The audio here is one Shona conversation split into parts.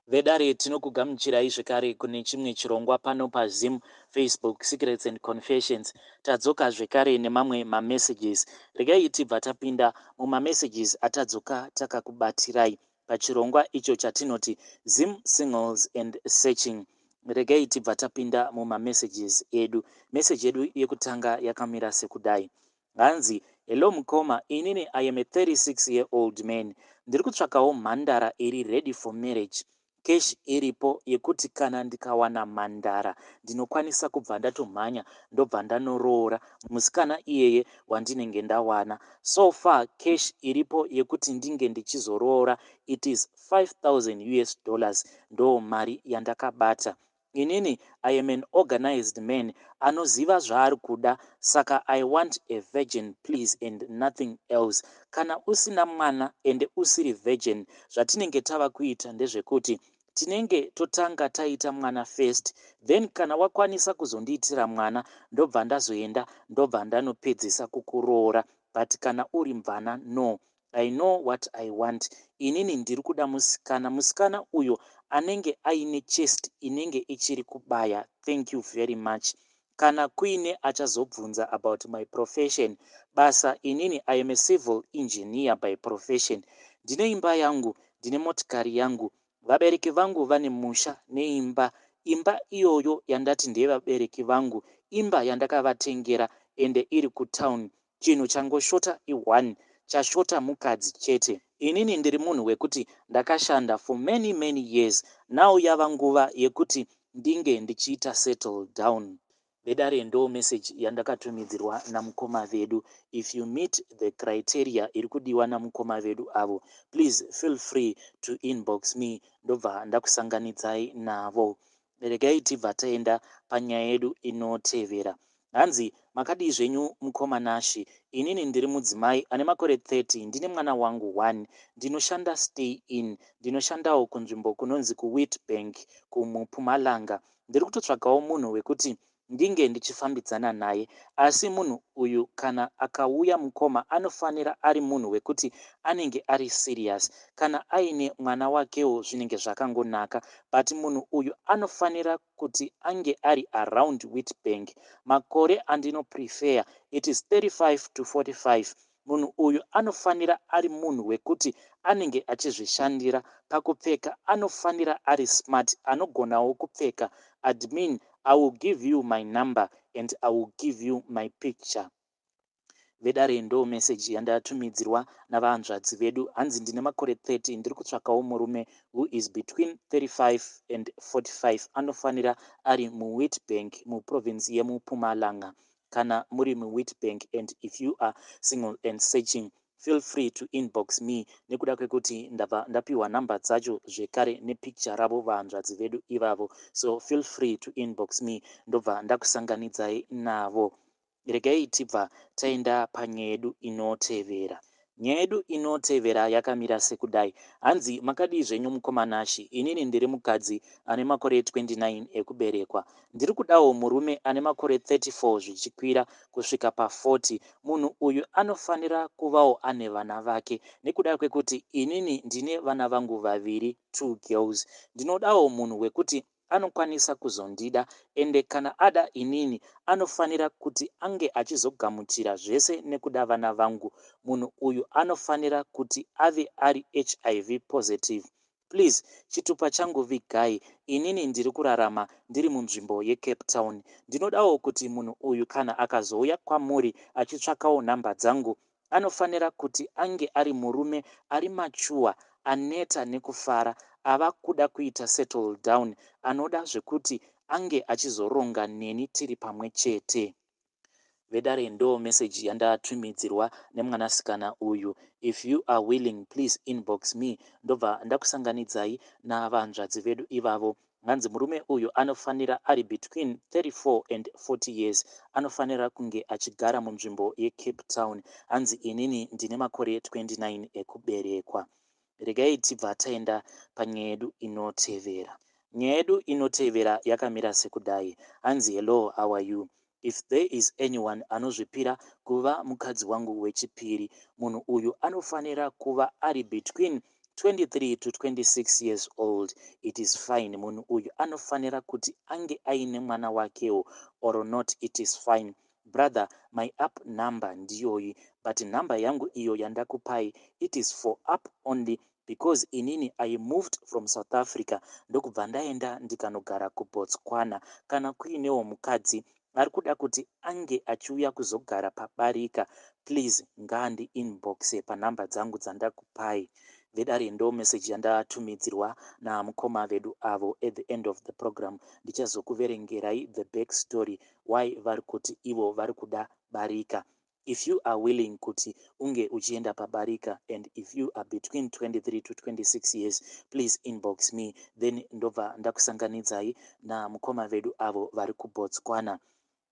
Vedare, tinokugamuchirai zvekare kune chimwe chirongwa pano paZim Facebook Secrets and Confessions. Tadzoka zvekare nemamwe mamessages. Regai tibva tapinda mumamessages atadzoka takakubatirai pachirongwa icho chatinoti Zim Singles and Searching. Regai tibva tapinda mumamessages edu. Message yedu yekutanga yakamira sekudai. Hanzi, "Hello mukoma, inini I am a 36 year old man. Ndiri kutsvakawo mhandara iri ready for marriage. Cash iripo yekuti kana ndikawana mhandara ndinokwanisa kubva ndatomhanya, ndobva ndanoroora musikana iyeye wandinenge ndawana. So far cash iripo yekuti ndinge ndichizoroora, it is 5000 US dollars, ndo mari yandakabata. Inini I am an organized man anoziva zvaari kuda, saka I want a virgin, please, and nothing else. Kana usina mwana ende usiri virgin, zvatinenge tava kuita ndezvekuti tinenge totanga taita mwana first, then kana wakwanisa kuzondiitira mwana, ndobva ndazoenda, ndobva ndanopedzisa kukuroora. But kana uri mvana, no. I know what I want. Inini ndiri kuda musikana, musikana uyo anenge aine chest inenge ichiri kubaya. Thank you very much. Kana kuine achazobvunza about my profession, basa, inini I am a civil engineer by profession. Ndine imba yangu, ndine motikari yangu. Vabereki vangu vane musha neimba. Imba iyoyo yandati ndeyevabereki vangu, imba yandakavatengera, ende iri kutown. Chinhu changoshota i1, chashota mukadzi chete. Inini ndiri munhu wekuti ndakashanda for many many years now. Yava nguva yekuti ndinge ndichiita settle down." Vedare, ndo meseji yandakatumidzirwa namukoma vedu. If you meet the criteria iri kudiwa namukoma vedu avo, please feel free to inbox me, ndobva ndakusanganidzai navo. Regai tibva taenda panyaya yedu inotevera. Hanzi, "Makadii zvenyu mukoma Nashi? Inini ndiri mudzimai ane makore 30, ndine mwana wangu 1. Ndinoshanda stay in, ndinoshandawo kunzvimbo kunonzi kuWitbank, kuMupumalanga. Ndiri kutotsvagawo munhu wekuti ndinge ndichifambidzana naye, asi munhu uyu kana akauya, mukoma, anofanira ari munhu wekuti anenge ari serious. Kana aine mwana wakewo zvinenge zvakangonaka, but munhu uyu anofanira kuti ange ari around Witbank. Makore andinoprefer, it is 35 to 45. Munhu uyu anofanira ari munhu wekuti anenge achizvishandira. Pakupfeka anofanira ari smart, anogonawo kupfeka. Admin, I will give you my number and I will give you my picture." Vedare, ndo meseji yandatumidzirwa navahanzvadzi vedu. Hanzi, "Ndine makore 30, ndiri kutsvakawo murume who is between 35 and 45, anofanira ari muWitbank, muprovinsi yeMupumalanga. Kana muri muWitbank and if you are single and searching, feel free to inbox me," nekuda kwekuti ndabva ndapiwa nhamba dzacho zvekare nepicture ravo vahanzvadzi vedu ivavo. So feel free to inbox me, ndobva ndakusanganidzai navo. Regai tibva taenda panyaya yedu inotevera. Nyaya yedu inotevera yakamira sekudai. Hanzi, "Makadii zvenyu mukoma Nashi? Inini ndiri mukadzi ane makore 29 ekuberekwa. Ndiri kudawo murume ane makore 34 zvichikwira kusvika pa40. Munhu uyu anofanira kuvawo ane vana vake, nekuda kwekuti inini ndine vana vangu vaviri, two girls. Ndinodawo munhu wekuti anokwanisa kuzondida, ende kana ada inini anofanira kuti ange achizogamuchira zvese nekuda vana vangu. Munhu uyu anofanira kuti ave ari HIV positive, please. Chitupa changu vigai. Inini ndiri kurarama ndiri munzvimbo yeCape Town. Ndinodawo kuti munhu uyu kana akazouya kwamuri achitsvakawo nhamba dzangu, anofanira kuti ange ari murume ari mature, aneta nekufara, ava kuda kuita settle down, anoda zvekuti ange achizoronga neni tiri pamwe chete." Vedare, ndo meseji yandatumidzirwa nemwanasikana uyu. If you are willing, please inbox me, ndobva ndakusanganidzai navanzvadzi vedu ivavo. Hanzi murume uyu anofanira ari between 34 and 40 years, anofanira kunge achigara munzvimbo yeCape Town. Hanzi, "Inini ndine makore 29 ekuberekwa." Regai tibva taenda panyaya yedu inotevera. Nyaya yedu inotevera yakamira sekudai. Hanzi, "Hello, how are you? If there is anyone anozvipira kuva mukadzi wangu wechipiri, munhu uyu anofanira kuva ari between 23 to 26 years old, it is fine. Munhu uyu anofanira kuti ange aine mwana wakewo or not, it is fine. Brother, my app number ndiyoyi, but nhamba yangu iyo yandakupai, it is for app only because inini I moved from South Africa, ndokubva ndaenda ndikanogara kuBotswana. Kana kuinewo mukadzi ari kuda kuti ange achiuya kuzogara pabarika, please ngaandi inboxe panhamba dzangu dzandakupai. Vedare, ndo meseji yandatumidzirwa namukoma vedu avo. At the end of the program ndichazokuverengerai the back story, why vari kuti ivo vari kuda barika. If you are willing kuti unge uchienda pabarika and if you are between 23 to 26 years, please inbox me, then ndobva ndakusanganidzai namukoma vedu avo vari kuBotswana.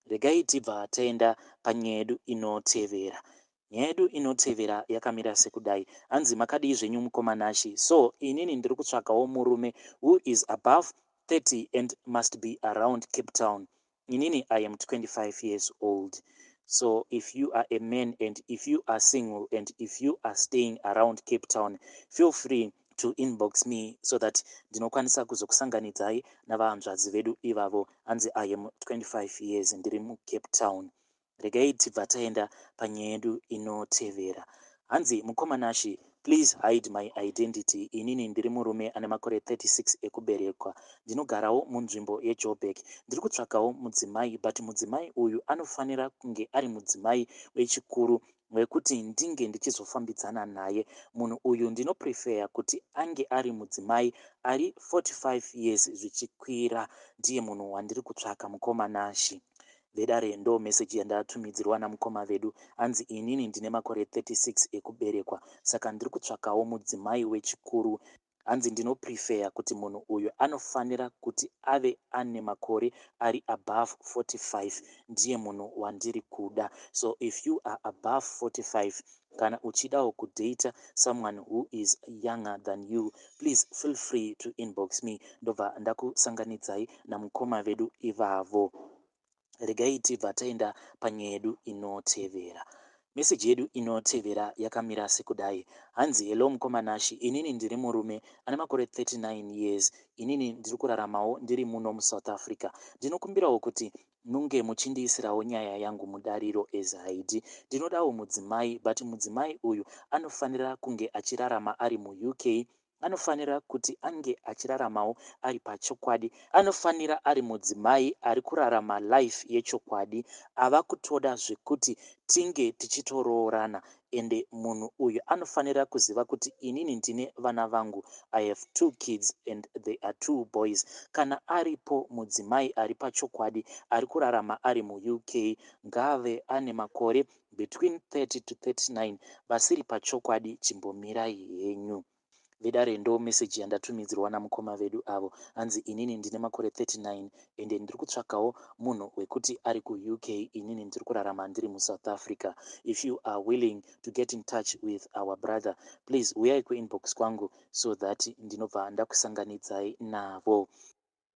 Regai tibva taenda panyaya yedu inotevera. Nyaya yedu inotevera yakamira sekudai. Hanzi, "Makadii zvenyu, mukoma Nashi? So inini ndiri kutsvakawo murume who is above 30 and must be around Cape Town. Inini I am 25 years old. So if you are a man and if you are single and if you are staying around Cape Town, feel free to inbox me so that ndinokwanisa kuzokusanganidzai navahanzvadzi vedu ivavo. Hanzi, "I am 25 years, ndiri muCape Town." Regai tibva taenda panyaya yedu inotevera. Hanzi, "Mukoma Nashi, please hide my identity. Inini ndiri murume ane makore 36 ekuberekwa, ndinogarawo munzvimbo yeJoburg. Ndiri kutsvakawo mudzimai, but mudzimai uyu anofanira kunge ari mudzimai wechikuru wekuti ndinge ndichizofambidzana naye. Munhu uyu ndinoprefer kuti ange ari mudzimai ari 45 years zvichikwira. Ndiye munhu wandiri kutsvaka, mukoma Nashi." Vedare, ndo meseji yandatumidzirwa namukoma vedu. Hanzi, "Inini ndine makore 36 ekuberekwa, saka ndiri kutsvakawo mudzimai wechikuru." Hanzi, "Ndinoprefer kuti munhu uyu anofanira kuti ave ane makore ari above 45. Ndiye munhu wandiri kuda." So if you are above 45, kana uchidawo kudata someone who is younger than you, please feel free to inbox me, ndobva ndakusanganidzai namukoma vedu ivavo. Regai tibva taenda panyaya yedu inotevera. Meseji yedu inotevera yakamira sekudai. Hanzi, "Hello mukoma Nashi, inini ndiri murume ane makore 39 years. Inini ndiri kuraramawo ndiri muno muSouth Africa. Ndinokumbirawo kuti munge muchindiisirawo nyaya yangu mudariro as haidi. Ndinodawo mudzimai, but mudzimai uyu anofanira kunge achirarama ari muUK, anofanira kuti ange achiraramawo ari pachokwadi, anofanira ari mudzimai ari kurarama life yechokwadi, ava kutoda zvekuti tinge tichitoroorana. Ende munhu uyu anofanira kuziva kuti inini ndine vana vangu. I have two kids and they are two boys. Kana aripo mudzimai ari pachokwadi, ari kurarama ari muUK, ngave ane makore between 30 to 39. Vasiri pachokwadi, chimbomirai henyu." Vedare, ndo meseji yandatumidzirwa namukoma vedu avo. Hanzi, "Inini ndine makore 39, ende ndiri kutsvakawo munhu wekuti ari kuUK. Inini ndiri kurarama ndiri muSouth Africa. If you are willing to get in touch with our brother, please uyai kuinbox kwangu so that ndinobva ndakusanganidzai navo."